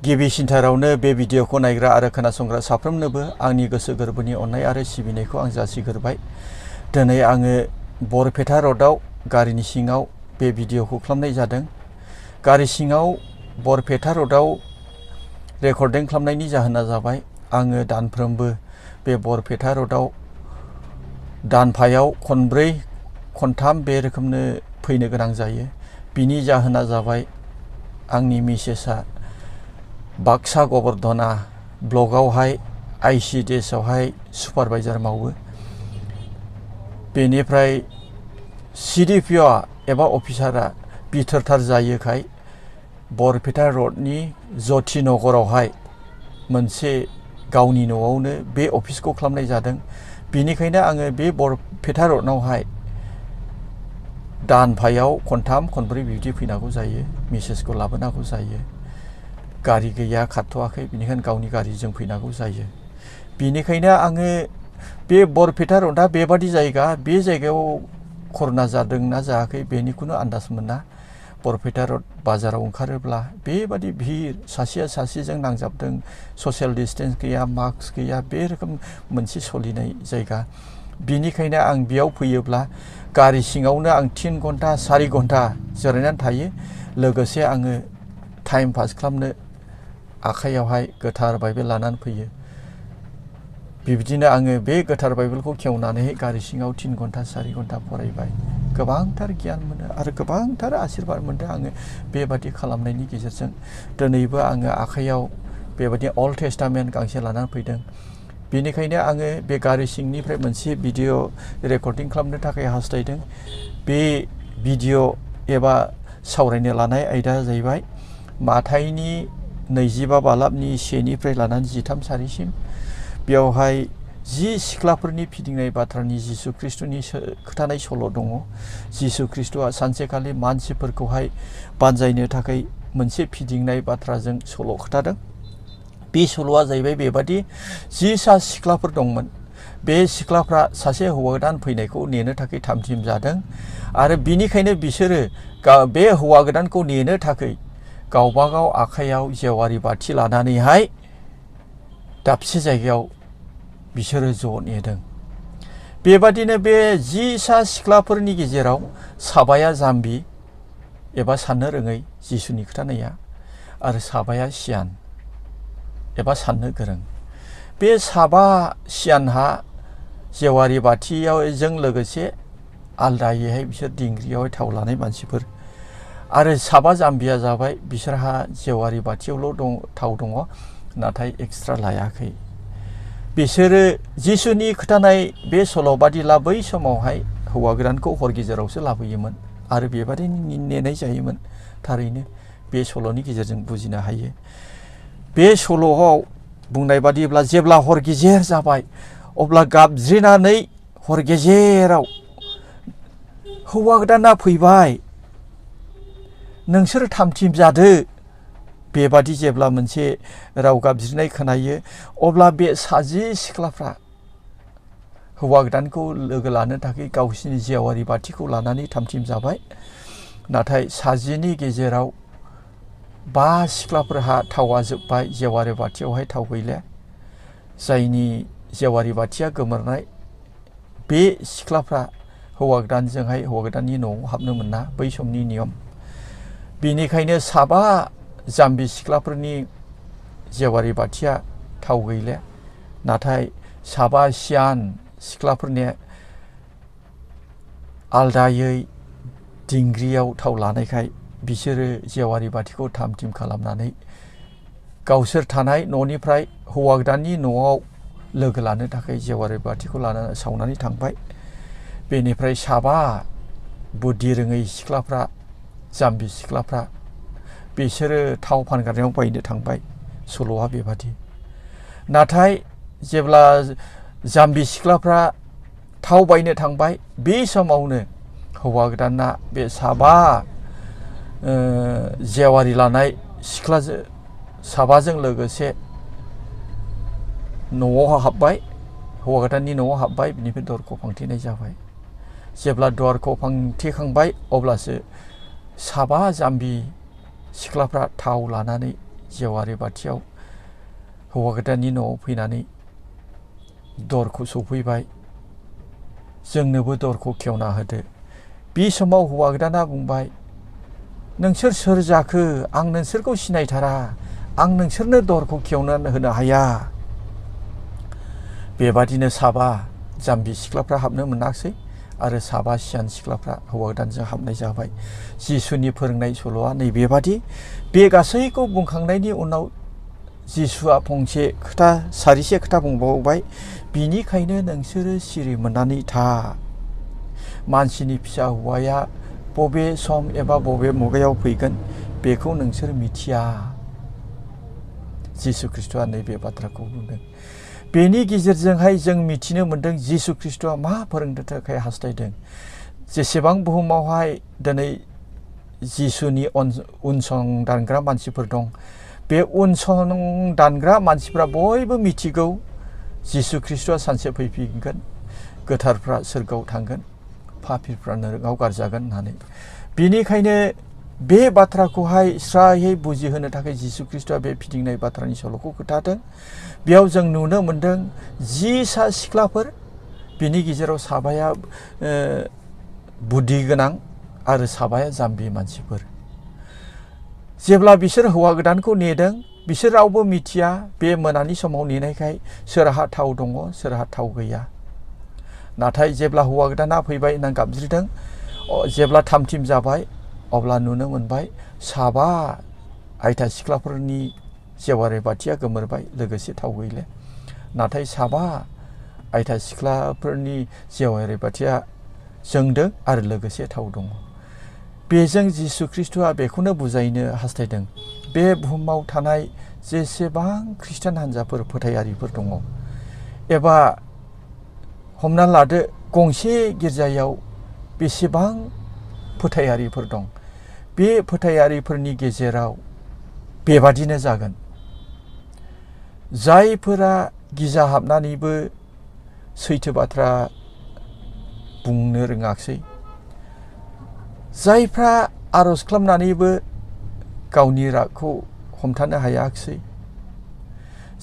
गिबिसिनथारावनो बे भिडिअखौ नायग्रा आरो खोनासंग्रा साफ्रोमनोबो आंनि गोसो गोरबोनि अननाय आरो सिबिनायखौ आं जासिग्रोबाय। दिनै आङो बरपेटा र'डआव गारिनि सिङाव बे भिडिअखौ खालामनाय जादों। गारि सिङाव बरपेटा र'डआव रेकर्डिं खालामनायनि जाहोना जाबाय आङो दानफ्रोमबो बे बरपेटा र'डआव दानफायाव खनब्रै खनथाम बे रोखोमनो फैनो गोनां जायो। बिनि जाहोना जाबाय आंनि मिसेसआ बाक्सा गबर्धना ब्लकआवहाय ICDSआवहाय सुपारभाइजार मावो। बेनिफ्राय CDPO एबा अफिसारा बिथोरथार जायोखाय बरपेटा र'डनि ज्योति नगरावहाय मोनसे गावनि न'आवनो बे अफिसखौ खालामनाय जादों। बिनिखायनो आङो बे बरपेटा र'डआवहाय दानफायाव खनथाम खनब्रै बिदि फैनांगौ जायो। मिसेसखौ लाबोनांगौ जायो। गारि गैया, खारथ'वाखै, बेनिखायनो गावनि गारिजों फैनांगौ जायो। बिनिखायनो आङो बे बरपेटा र'डआ बेबादि जायगा, बे जायगायाव कर'ना जादोंना जायाखै बेनि खुनु आन्दाज मोना। बरपेटा र'ड बाजाराव ओंखारोब्ला बेबादि भिर, सासेया सासेजों नांजाबदों, ससियेल डिस्टेन्स गैया, मास्क गैया, बे रोखोम मोनसे सोलिनाय जायगा। बिनिखायनो आं बेयाव फैयोब्ला गारि सिङावनो आं 3 घन्टा 4 घन्टा जिरायनानै थायो। लोगोसे आङो टाइम पास खालामनो आखाइयावहाय गोथार बाइबेल लानानै फैयो। बिब्दिनो आङो बे गोथार बाइबेलखौ खेवनानै गारि सिङाव 3 घन्टा 4 घन्टा फरायबाय। गोबांथार गियान मोनो आरो गोबांथार आशीर्बाद मोनदों आङो बेबादि खालामनायनि गेजेरजों। दिनैबो आङो आखाइयाव बेबादि अल्ड टेस्टामेन्ट गांसे लानानै फैदों। बेनिखायनो आङो बे गारि सिंनिफ्राय मोनसे भिडिअ रेकर्डिं खालामनो थाखाय हास्थायदों। बे भिडिअ एबा सावरायनो लानाय आयदाया जाहैबाय माथाइनि 25 बालाबनि 1निफ्राय लानानै 13 सारिसिम। बेवहाय 10 सिख्लाफोरनि फिदिंनाय बाथ्रानि जिसु ख्रिस्ट'नि खोथानाय सल' दङ। जिसु ख्रिस्ट'आ सानसेखालि मानसिफोरखौहाय बानजायनो थाखाय मोनसे फिदिंनाय बाथ्राजों सल' खोथादों। बे सल'आ जाहैबाय बेबादि 10 सिख्लाफोर दंमोन। बे सिख्लाफ्रा सासे हौवा गोदान फैनायखौ नेनो थाखाय थामथिम जादों आरो बिनिखायनो बिसोरो बे हौवा गोदानखौ नेनो थाखाय गावबागाव आखाइयाव जेवारि बाथि लानानैहाय दाबसे जायगायाव बिसोरो ज' नेदों। बेबादिनो बे 10 सिख्लाफोरनि गेजेराव साबाया जाम्बि एबा साननो रोङै जिसुनि खोथानाया, आरो साबाया सियान एबा साननो गोरों। बे साबा सियानहा जेवारि बाथिजों लोगोसे आलदायैहाय बिसोर दिंग्रियावहाय थाव लानाय मानसिफोर। आरो साबा जाम्बिया जाबाय बिसोरहा जेवारि बाथियावल' थाव दङ, नाथाय एक्सट्रा लायाखै। बिसोरो जिसुनि खोथानाय बे सल' बादिब्ला बै समावहाय हौवा गोदानखौ हर गेजेरावसो लाबोयोमोन आरो बेबादिनो नेनाय जायोमोन। थारैनो बे सल'नि गेजेरजों बुजिनो हायो। बे सल'आव बुंनाय बादिब्ला जेब्ला हर गेजेर जाबाय अब्ला गाबज्रिनानै हर गेजेराव हौवा गोदाना फैबाय, नोंसोर थामथिम जादो, बेबादि जेब्ला मोनसे राव गाबज्रिनाय खोनायो अब्ला बे 10 सिख्लाफ्रा हौवा गोदानखौ लोगो लानो थाखाय गावसिनि जेवारि बाथिखौ लानानै थामथिम जाबाय। नाथाय 10नि गेजेराव 5 सिख्लाफोरहा थावा जोब्बाय, जेवारि बाथियावहाय थाव गैला। जायनि जेवारि बाथिया गोमोरनाय बे सिख्लाफ्रा हौवा गोदानजोंहाय हौवा गोदाननि न'आव हाबनो मोना, बै समनि नियम। बेनिखायनो साबा जाम्बि सिख्लाफोरनि जेवारि बाथिया थाव गैला। नाथाय साबा सियान सिख्लाफोरनिया आलदायै दिंग्रियाव थाव लानायखाय बिसोरो जेवारि बाथिखौ थामथिम खालामनानै गावसोर थानाय न'निफ्राय हौवा गोदाननि न'आव लोगो लानो थाखाय जेवारि बाथिखौ लानानै सावनानै थांबाय। बेनिफ्राय साबा बुद्धि रोङै सिख्लाफ्रा, जाम्बि सिख्लाफ्रा, बिसोरो थाव फानग्रायाव बायनो थांबाय। सल'आ बेबादि। नाथाय जेब्ला जाम्बि सिख्लाफ्रा थाव बायनो थांबाय, बे समावनो हौवा गोदाना बे साबा जेवारि लानाय सिख्लाजों साबाजों लोगोसे न'आव हाबबाय, हौवा गोदाननि न'आव हाबबाय। बिनिफ्राय दरखौ फांथेनाय जाबाय। जेब्ला दरखौ फांथेखांबाय अब्लासो साबा जाम्बि सिख्लाफ्रा थाव लानानै जेवारि बाथियाव हौवा गोदाननि न'आव फैनानै दरखौ सौफैबाय। जोंनोबो दरखौ खेवना होदो। बे समाव हौवा गोदाना बुंबाय, नोंसोर सोर जाखो? आं नोंसोरखौ सिनायथारा। आं नोंसोरनो दरखौ खेवनानै होनो हाया। बेबादिनो साबा जाम्बि सिख्लाफ्रा हाबनो मोनाखिसै आरो साबा सियान सिख्लाफ्रा हौवा गोदानजों हाबनाय जाबाय। जिसुनि फोरोंनाय सल'आ नैबेबादि। बे गासैखौ बुंखांनायनि उनाव जिसुआ फंसे खोथा सारिसे खोथा बुंबावबाय, बिनिखायनो नोंसोरो सिरि मोननानै था। मानसिनि फिसा हौवाया बबे सम एबा बबे मुगायाव फैगोन बेखौ नोंसोर मिथिया। जिसु ख्रिस्ट'आ नैबे बाथ्राखौ बुंदों। बेनि गेजेरजोंहाय जों मिथिनो मोन्दों जिसु ख्रिस्ट'आ मा फोरोंनो थाखाय हास्थायदों। जेसेबां बुहुमावहाय दिनै जिसुनि उनसं दानग्रा मानसिफोर दं, बे उनसं दानग्रा मानसिफ्रा बयबो मिथिगौ जिसु ख्रिस्ट'आ सानसे फैफिनगोन, गोथारफ्रा सोरगोआव थांगोन, पापीफ्रा नरकआव गारजागोन होननानै। बिनिखायनो बे बाथ्राखौहाय स्रायै बुजिहोनो थाखाय जिसु ख्रिस्ट'आ बे फिदिंनाय बाथ्रानि सल'खौ खोन्थादों। बेयाव जों नुनो मोन्दों 10 सा सिख्लाफोर, बिनि गेजेराव साबाया बुद्धि गोनां आरो साबाया जाम्बि मानसिफोर। जेब्ला बिसोर हौवा गोदानखौ नेदों, बिसोर रावबो मिथिया बे मोनानि समाव नेनायखाय सोरहा थाव दङ सोरहा थाव गैया। नाथाय जेब्ला हौवा गोदाना फैबाय होनना गाबज्रिदों, जेब्ला थामथिम जाबाय अब्ला नुनो मोनबाय साबा आयथा सिख्लाफोरनि जेवारि बाथिया गोमोरबाय, लोगोसे थाव गैले। नाथाय साबा आयथा सिख्लाफोरनि जेवारि बाथिया जोंदों आरो लोगोसे थाव दङ। बेजों जिसु ख्रिस्ट'आ बेखौनो बुजायनो हास्थायदों, बे बुहुमाव थानाय जेसेबां खृष्टान हान्जाफोर फोथायारिफोर दङ, एबा हमना लादो गंसे गिर्जायाव बेसेबां फोथायारिफोर दं, बे फोथायारिफोरनि गेजेराव बेबादिनो जागोन। जायफोरा गिजा हाबनानैबो सैथो बाथ्रा बुंनो रोङाखिसै, जायफ्रा आर'ज खालामनानैबो गावनि रागखौ हमथानो हायाखिसै,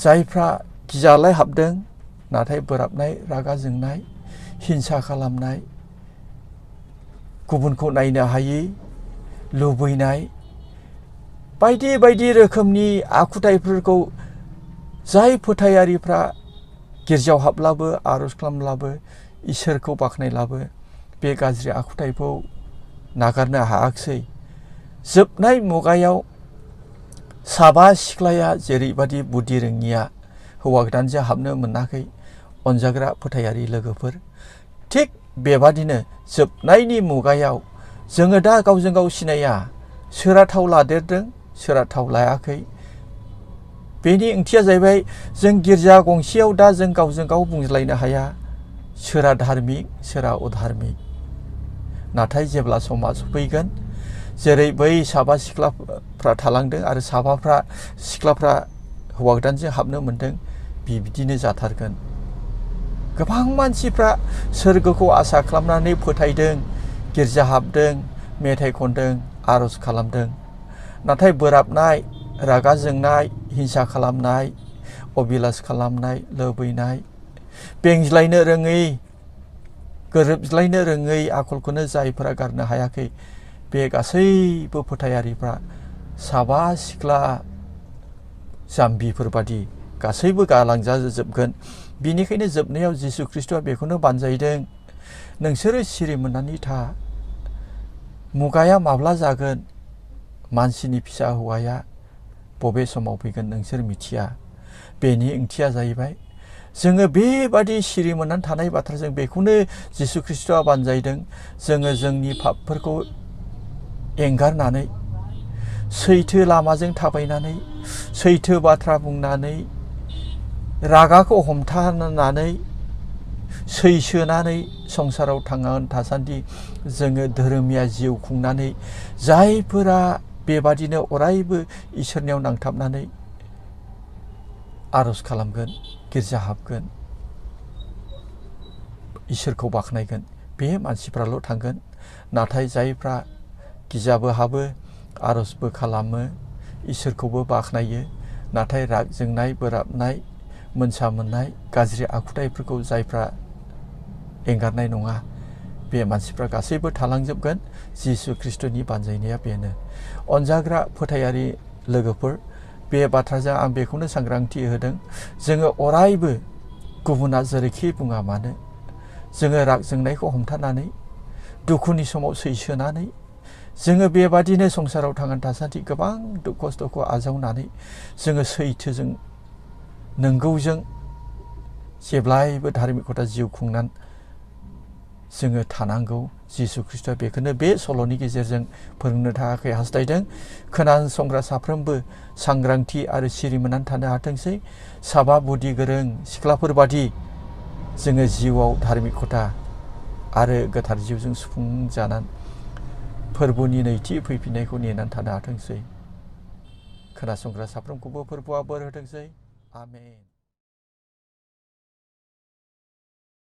जायफ्रा गिजालाय हाबदों नाथाय बोराबनाय, रागा जोंनाय, हिंसा खालामनाय, गुबुनखौ नायनो हायै, लुबैनाय, बायदि बायदि रोखोमनि आखुथायफोरखौ जाय फोथायारिफ्रा गिर्जायाव हाबलाबो आर'ज खालामब्लाबो इसोरखौ बाख्नायलाबो बे गाज्रि आखुथायखौ नागारनो हायाखिसै। जोबनाय मुगायाव साबा सिख्लाया जेरैबादि बुद्धि रोङिया हौवा गोदानजों हाबनो मोनाखै, अनजाग्रा फोथायारि लोगोफोर, थिग बेबादिनो जोबनायनि मुगायाव जोङो दा गावजों गाव सिनाया सोरहा थाव लादेरदों सोरहा थाव लायाखै। बेनि ओंथिया जाहैबाय जों गिर्जा गंसेयाव दा जों गावजों गाव बुंज्लायनो हाया सोरहा धार्मिक सोरहा अधार्मिक। नाथाय जेब्ला समा सफैगोन, जेरै बै साबा सिख्लाफ्रा थालांदों आरो साबाफ्रा सिख्लाफ्रा हौवा गोदानजों हाबनो मोन्दों, बिदिनो जाथारगोन। गोबां मानसिफ्रा सोरगोखौ आसा खालामनानै फोथायदों, गिर्जा हाबदों, मेथाइ खनदों, आर'ज खालामदों। नाथाय बोराबनाय, रागा जोंनाय, हिंसा खालामनाय, अबिलास खालामनाय, लुबैनाय, बेंज्लायनो रोङै, गोरोबज्लायनो रोङै आखलखौनो जायफोरा गारनो हायाखै, बे गासैबो फोथायारिफ्रा साबा सिख्ला जाम्बिफोरबादि गासैबो गालांजाजोबगोन। बिनिखायनो जोबनायाव जिसु ख्रिस्ट'आ बेखौनो बानजायदों, नोंसोरो सिरि मोननानै था। मुगाया माब्ला जागोन, मानसिनि फिसा हौवाया बबे समाव फैगोन नोंसोर मिथिया। बेनि ओंथिया जाहैबाय जोङो बेबादि सिरि मोननानै थानाय बाथ्राजों बेखौनो जिसु ख्रिस्ट'आ बानजायदों, जोङो जोंनि पापफोरखौ एंगारनानै सैथो लामाजों थाबायनानै, सैथो बाथ्रा बुंनानै, रागाखौ हमथानानै, सैसोनानै संसाराव थांनानै थासान्दि जोङो धोरोमिया जिउ खुंनानै, जायफोरा बेबादिनो अरायबो इसोरनियाव नांथाबनानै आर'ज खालामगोन, गिर्जा हाबगोन, इसोरखौ बाख्नायगोन, बे मानसिफ्राल' थांगोन। नाथाय जायफ्रा गिर्जाबो हाबो, आर'जबो खालामो, इसोरखौबो बाख्नायो नाथाय राग जोंनाय बोराबनाय मोनसा मोननाय गाज्रि आखुथायफोरखौ जायफ्रा एंगारनाय नङा बे मानसिफ्रा गासैबो थालांजोबगोन। जिसु ख्रिस्ट'नि बानजायनाया बेनो। अनजाग्रा फोथायारि लोगोफोर, बे बाथ्राजों आं बेखौनो सांग्रांथि होदों, जोङो अरायबो गुबुना जेरैखि बुङा मानो जोङो राग जोंनायखौ हमथानानै दुखुनि समाव सैसोनानै जोङो बेबादिनो संसाराव थांनानै थासान्दि गोबां दुख खस्थ'खौ आजावनानै जोङो सैथोजों नंगौजों जेब्लायबो धार्मिकता जिउ खुंनानै जोङो थानांगौ। जिसु ख्रिस्ट'आ बेखौनो बे सल'नि गेजेरजों फोरोंनो थाखाय हास्थायदों। खोनासंग्रा साफ्रोमबो सांग्रांथि आरो सिरि मोननानै थानो हाथोंसै। साबा बुद्धि गोरों सिख्लाफोर बादि जोङो जिउआव धार्मिकता आरो गोथार जिउजों सुफुंजानानै फोरबोनि नैथि फैफिननायखौ नेनानै थानो हाथोंसै। खोनासंग्रा साफ्रोमखौबो फोरबोआ बोर होथोंसै। आमेन।